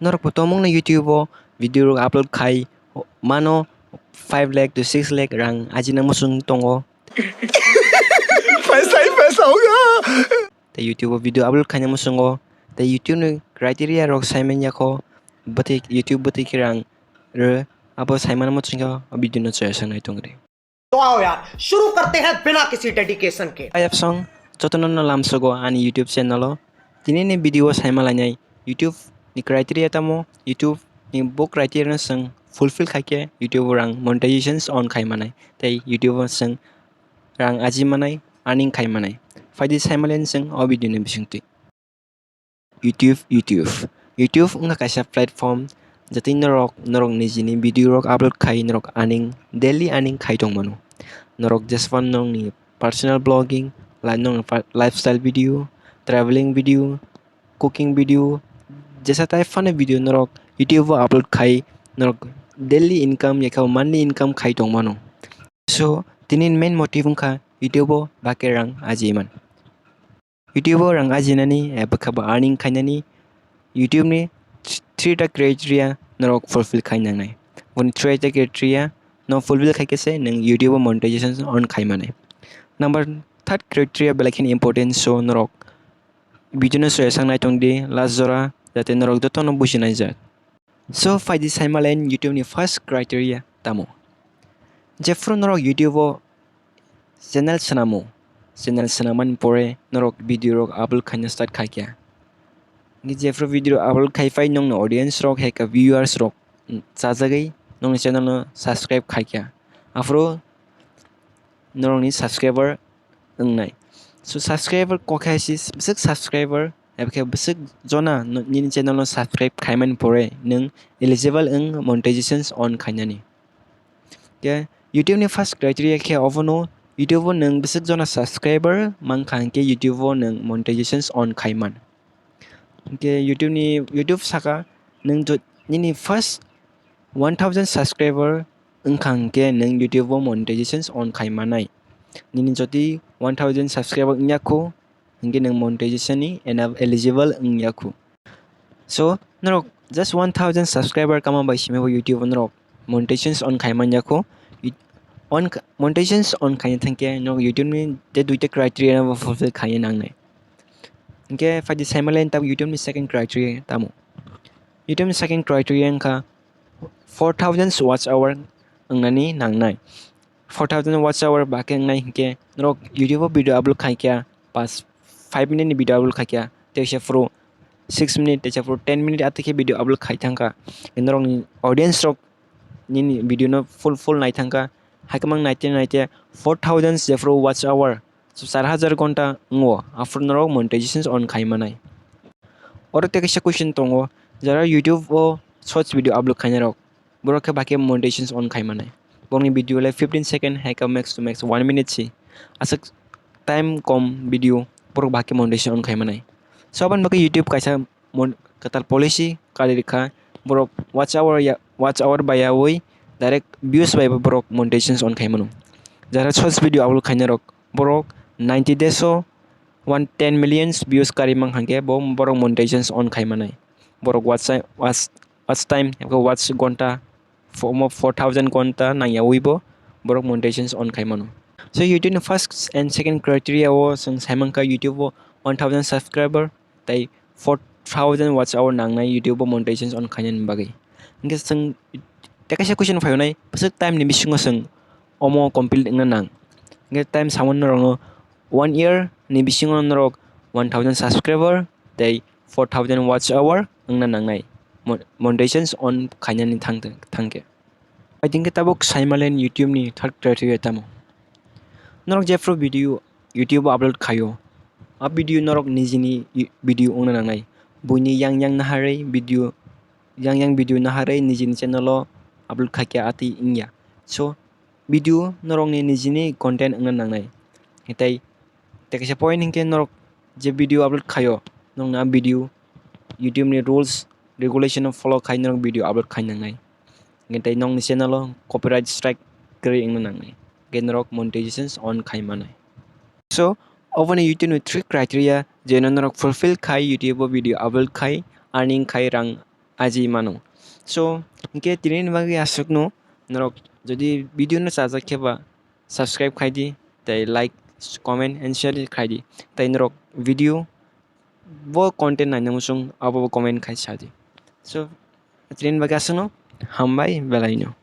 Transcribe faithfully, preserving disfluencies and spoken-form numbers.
Norok bo tongmung no YouTube o video rok upload khai mano five lakh to six lakh rang ajina muchung tongo. Paisa hi paisa hoga. Tei YouTube o video upload khaina muchungo. Tei YouTube ni criteria rok saimanya kho. Bwtwi YouTube bwtwi khe rang rw. Abo saimano muchungkhe o video no choya sangnai tongri. तो आओ यार, शुरू करते हैं बिना किसी डेडिकेशन के। Ayap song jotono no lamsogo ani YouTube channel o. Tini ni video o saima lainai YouTube ni criteria tamo, YouTube ni bo criteria no chwng fulfill khaikhe YouTube o rang monetizations on khai manai tei YouTube o chwng rang aji manai, earning khai manai. Phaidi saima lainai chwng o video ni bisingtwi. YouTube, YouTube. YouTube wngkha kaisa platform, jatwi norok, norok nijini video rok upload khai norok earning, daily earning khai tongmano. Norok jesphano norokni personal blogging, la-, norokni fa-, lifestyle video, traveling video, cooking video, jesa type phano video norok YouTube o upload khai norok daily income yakha monthly income khai tongmano. So, tini main motive wngkha YouTube o bakhe rang aji man. YouTube o rang ajinani, eh, bwkha bo earning khainani YouTube ni th-, three ta criteria norok fulfill khai nangnai. Boni three ta criteria no fulfill khaikhe se nwng YouTube o monetization on khai manai. Number third criteria belai kheno important, so norok video no soya sang naitong di last jora, jate norok jotono buji naijak. So, phaidi saima lainai YouTube ni first criteria tamo. Jephru norok YouTube o channel swnamo, channel swnamani pore norok video rok upload khaina start khaikha. Hingkhe jephru video upload khai phai nongni audience rok hai khe viewers rok, mm, chajagwi nongni channel no subscribe khaikha. Aphuru norokni subscriber wngnai. So subscriber kok hai si bwswk subscriber, abo khe bwswk jona no-, nini channel no subscribe khaimani pore nwng eligible wng monetizations on khainani. Khe YouTube ni first criteria khe obono YouTube o nwng bwswk jona subscriber mankha hinkhe YouTube o nwng monetizations on khaiman. Hinkhe YouTube ni, YouTube saka nwng jo-, nini first one thousand subscriber wngkha hinkhe nwng YouTube o monetizations on khai manai. Nini jodi one thousand subscriber wngya kho, hinkhe nwng monetization ni ena-, eligible wngya kho. So, norok just one thousand subscriber kama bai simi bo YouTube o norok monetizations on khai manya kho. It-, on kha-, monetizations on khaina thangkhe norok YouTube ni je duita criteria no fulfill khaina nangnai. Hinkhe phaidi saima lainai tabuk YouTube ni second criteria tamo. YouTube ni second criteria wngkha four thousand watch hour wngnani nangnai. Four thousand watch hour bakhe wngnai hinkhe norok YouTube o video upload khaikha, pas five minute ni video upload khaikha, teisa phuru six minute, teisa phuru ten minute atwi khe video upload khai thangkha. Norokni audience rok nini video no full full nai thangkha. Haikwmang naite naite four thousand jephru watch hour, char hajar ghonta wngo, aphuru norok monetizations on khai manai. Oro tei kaisa question tongo, jara YouTube o shorts video upload khainai rok, borok khe bakhe monetizations on khai manai. Borokni video le fifteen second hai khe max to max one minute si. Aswk time kom video borok bakhe monetization on khai manai. So aboni bagwi YouTube kaisa mon-, kwtal policy kari rikha, borok watch hour ya, watch hour bai yaui direct views bai borok monetizations on khai mano. Jara shorts video upload khainai rok, borok ninety days o one ten millions views kari mang hangkhe bo borok monetizations on khai manai. Borok watch, watch, watch time, watch ghonta, fo-, mo four thousand ghonta nangya ui bo borok monetizations on khai mano. So YouTube ni first and second criteria o chwng sai mankha YouTube o one thousand subscriber tei four thousand watch hour nangnai YouTube o monetizations on khainani bagwi. Hinkhe chwng tei kaisa question phainai, bwswk time ni bisingo chwng omo complete wngna nang? Hinkhe time samung norokno one year ni bisingo norok one thousand subscriber tei four thousand watch hour wngna nangnai, mo-, monetizations on khainani thang-, thangkhe. Bai hinkhe tabuk saimalen YouTube ni third criteria tamo. Norok jephru video YouTube o upload khaio, a video norok nijini i-, video wngna nangnai. Buini yang yang naharwi video, yang yang video naharwi nijini channel o upload khaikhe atwi wngya. So video norokni nijini content wngna nangnai. Tei, tei kaisa point hinkhe norok je video upload khaio, norokni a video YouTube ni rules regulation no follow khai norok video upload khai nangnai. Hinkhe tei nokni channel o copyright strike kwrwi wngna nangnai. Hinkhe norok monetizations on khai manai. So oboni YouTube ni three criteria je no norok fulfill khai YouTube o video upload khai earning khai rang aji mano. So, hwnkhe tini bagwi aswkno norok jodi video no chajak khe ba subscribe khai di, tei like, comment and share khai di. Tei norok video bo content naina muchung abo bo comment khai sa di. So, tini bagwi aswkno hambai belai no.